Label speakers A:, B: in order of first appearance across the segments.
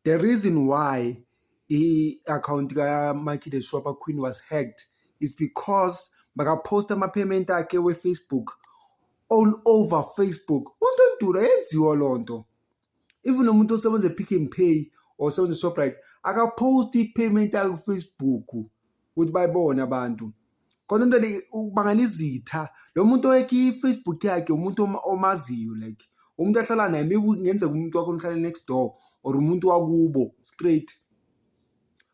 A: The reason why i-account ka-Mikey the Shopper Queen was hacked is because bakaposta ama-payment akhe we-Facebook all over Facebook. Untontula yenziwa loo nto. Even nomuntu osebenza e-Pick n Pay or osebenza e-Shoprite akaposti i-payment yakhe ku-Facebook ukuthi bayibone abantu. Kodwa into le ubangela izitha. Lo muntu oyekhe i-Facebook yakhe umuntu omaziyo, like umuntu ahlala naye, maybe kungenzeka umuntu wakho uhlala next door or umuntu wakubo straight.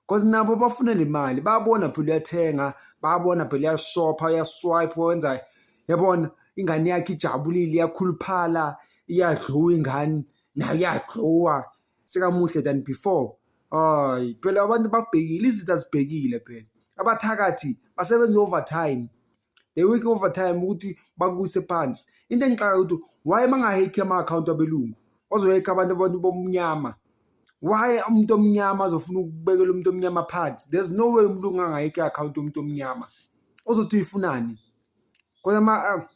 A: 'Cause nabo bafuna le mali, bayabona phela uyathenga, bayabona phela uyashopha, uyaswipe, wenza, yabona ingane yakhe ijabulile, iyakhuluphala, iyadliwa ingane nayo, iyaglowa, sekamuhle than before. Hayi phela, abantu babhekile, izitha zibhekile phela. Abathakathi basebenza overtime, they work overtime ukuthi bakuse phansi. Into engixaka ukuthi why bangahacki ama-account abelungu, bazohacka abantu bomnyama? Why umuntu omnyama azofuna ukubekela umuntu omnyama phansi? There's no way umlungu angahacka i-account yomuntu omnyama, ozothi uyifunani? Kodwa ama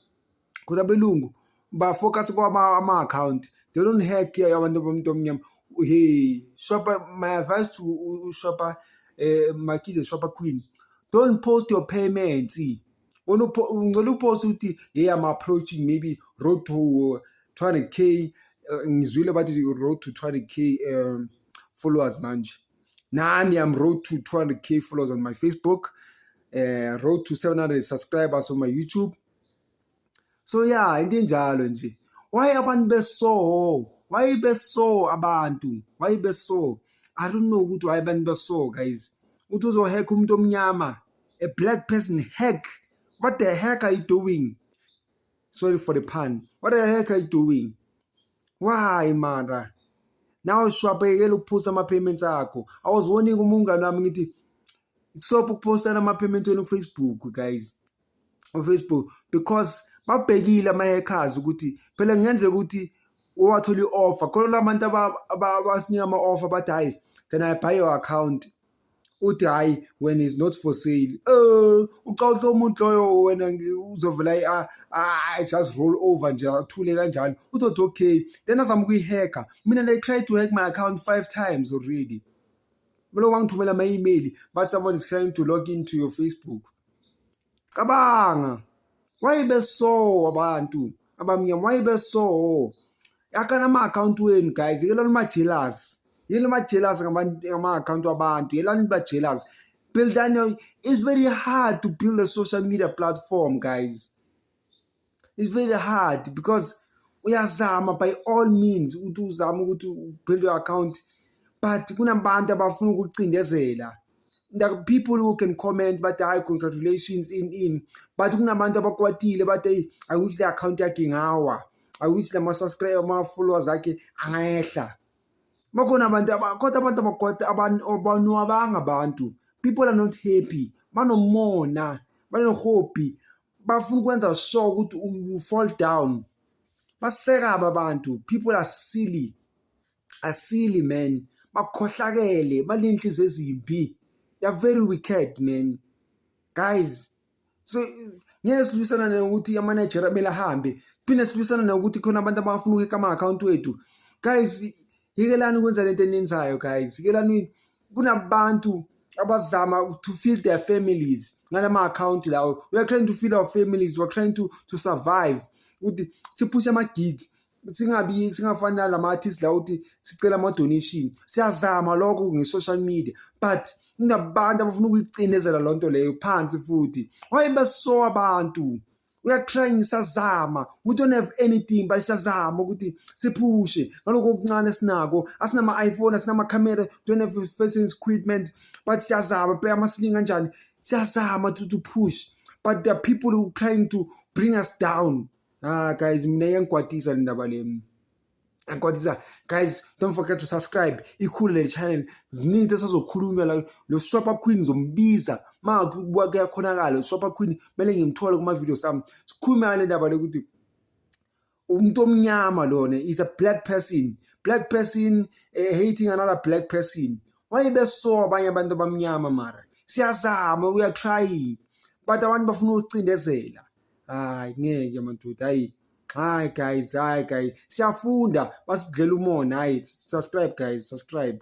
A: because abelungu ba-focus kwama ama-account, they don't hack abantu bomuntu omnyama. Hey shopper, my advice to shopper, Maki the Shopper Queen, don't post your payments. Wena ngicela upost ukuthi, "Hey, I'm approaching maybe road to 200K." Ngizwile bathi road to 200K followers manje. Nami I'm road to 200K followers on my Facebook, road to 700 subscribers on my YouTube. So yeah, into enjalo nje. Why abantu beso? Why beso abantu? Why beso? I don't know ukuthi why abantu beso, guys. Uthi uzohack umuntu omnyama, a black person hack. What the heck are you doing? Sorry for the pun. What the heck are you doing? Why mara? Nawe shwabhekela ukuphosta ama-payments akho. I was warning umngani wami, ngithi stop ukupostana ama-payment wenu ku-Facebook, guys. Ku-Facebook, because babhekile ama-hackers ukuthi phela kungenzeka ukuthi wathola i-offer khona labantu abasinika ama-offer, bathi, "Hayi, can I buy your account?" Uthi, "Hayi, when is not for sale." Ucawuhle umuntu loyo, wena uzovela I just roll over nje, athule kanjalo, uzothi okay, then azama ukuyihacka. Mina they tried to hack my account five times already. Belokhu bangithumela ama-email, bathi someone is trying to log into your Facebook. Cabanga, why beso abantu abamnyama? Why beso? Yakana ama-account wenu, guys. Yekelani ma-jealous, yini ma-jealous ngama-account wabantu? Yelani ba-jealous. Build your, it's very hard to build a social media platform, guys. It's very hard because uyazama by all means ukuthi uzame ukuthi build your account, but kunabantu abafuna ukucindezela. There are people who can comment, but hayi, congratulations in, but kunabantu abakwatile, bathi, "Hey, I wish le account yakhe ingawa. I wish lama subscribe, ama followers akhe angehla." Bakhona abantu, kodwa abantu abakwata, abanwabanga abantu. People are not happy, banomona, banohobi, bafuna ukwenza sure ukuthi you fall down. Basekaba abantu. People are silly, are silly, man. Bakhohlakele, banenhliziyo ezimbi. They are very wicked, man, guys. So ngeke silwisana nokuthi ama-Nigeria kumele ahambe, phinde silwisana nokuthi khona abantu abafuna ukuhacka ama-account wethu. Guys, yekelani ukwenza lento eniyenzayo, guys. Yekelani. Kunabantu abazama to feed their families ngalama-account lawo. We are trying to feed our families, we are trying to survive ukuthi siphushe ama-gigs, singabi singafani nalama artists la ukuthi sicela ama-donation. Siyazama lokho nge-social media, but kunabantu abafuna ukuyicinezela loo nto leyo phansi futhi. Why beso abantu? We are trying, siyazama. We don't have anything, but siyazama ukuthi siphushe ngalokho okuncane esinako. Asinama-iPhone, asinama-camera, don't have fashion equipment, but siyazama. Bheka amasilingi kanjani, siyazama to push, but there are people who trying to bring us down. Ah guys, mina iyangikwatisa le ndaba le, angikwatisa. Guys, don't forget to subscribe, ikhule le channel. Ziningi into esazokhulunywa la. Lo Shopper Queen zombiza ma kuyakhonakala. Lo Shopper Queen kumele ngimthole kuma-video sami, sikhulume ngale ndaba le ukuthi umuntu omnyama lona is a black person, black person hating another black person. Why beso abanye abantu abamnyama? Mara siyazama, we are trying, but abantu bafuna ukucindezela. Hayi, ngeke madoda. Hayi, hayi guys, hayi guys, siyafunda, basidlela umona. Hayi, subscribe guys, subscribe.